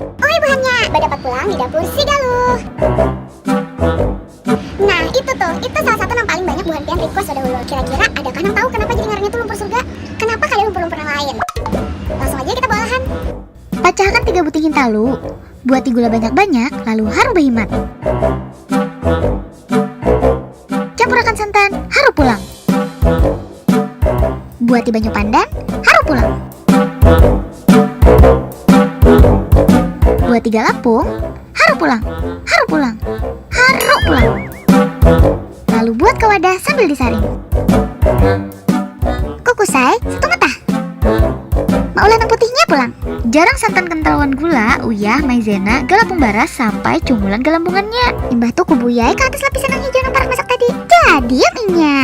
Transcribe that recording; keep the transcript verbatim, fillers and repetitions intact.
Oi buhannya, badapat pulang di dapur si Galuh. Nah itu tuh, itu salah satu yang paling banyak buhan pian request pada ulun. Kira-kira adakah yang tahu kenapa jadi ngarannya tuh lumpur surga? Kenapa kada lumpur-lumpur yang lain? Langsung aja kita bolahan. Pacahakan tiga buting hintalu, buati gula banyak-banyak, lalu haru bahimat. Campurakan santan, haru pulang. Buati banyu pandan, haru pulang. Buati galapung, haru pulang, haru pulang, haru pulang. Lalu buat ke wadah sambil disaring. Kukusai satu matah. Maulah nang putihnya pulang. Jarang santan kental wan gula, uyah, maizena, galapung baras sampai cungulan galambungannya. Imbah tu kubuyai ke atas lapisan nang hijau nang parak masak tadi. Jadi yang inya.